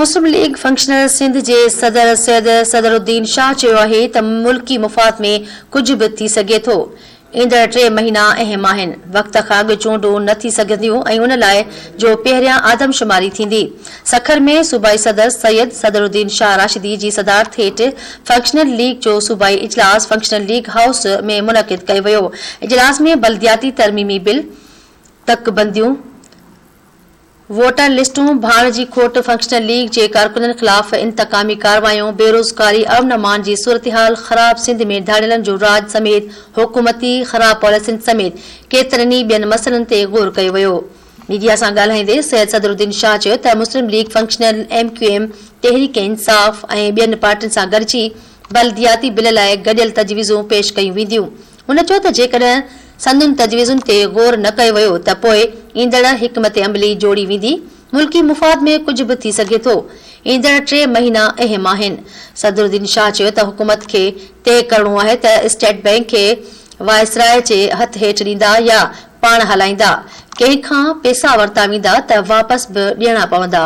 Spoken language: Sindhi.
مسلم ليگ فنڪشنل سنڌ جي صدر سيد صدرالدين شاهه چيو آهي ته ملڪي مفاد ۾ ڪجهه به ٿي سگهي ٿو، ايندڙ ٽي مهينا اهم آهن، وقت کان اڳ چونڊون نه ٿي سگهنديون ۽ ان لاء جو پهريان آدمشماري ٿيندي. سکر ۾ صوبائي صدر سيد صدرالدين شاهه راشدي جي صدارت هيٺ فنڪشنل ليگ جو صوبائي اجلاس فنڪشنل ليگ هائوس ۾ منعقد ڪيو ويو. اجلاس ۾ بلدياتي ترميمي بل، تڪ بنديون، ووٽر لسٽون، ڀاڻ جي کوٽ، فنڪشنل ليگ جي ڪارڪنن خلاف انتقامي ڪارروايون، بيروزگاري، امن امان جي صورتحال، خراب سنڌ ۾ ڌاڙيلن جو راڄ سميت حڪومتي خراب پاليسين سميت ڪيترن ئي ٻين مسئلن تي غور ڪيو ويو. ميڊيا سان ڳالهائيندي سيد صدرالدين شاهه چيو ته Muslim League Functional, M Q M, Tehreek Insaf ۽ ٻين پارٽين سان گڏجي بلدياتي بل لاء گڏيل تجويزون پيش ڪيون وينديون. هن چيو ته جيڪڏهن سندن تجويزن تي غور نه ڪيو ويو ته پوء ايندڙ حڪمت عملي جوڙي ويندي، ملڪي مفاد ۾ ڪجهه به ٿي سگهي ٿو، ايندڙ ٽي مهينا اهم آهن. صدرالدين شاهه چيو ته حڪومت کي طئي ڪرڻو آهي ته اسٽيٽ بئنڪ کي وائسراء جي هٿ هيٺ ڏيندا يا پاڻ هلائيندا، ڪنهن کان پئسا ورتا ويندا ته واپس به ڏيڻا پوندا.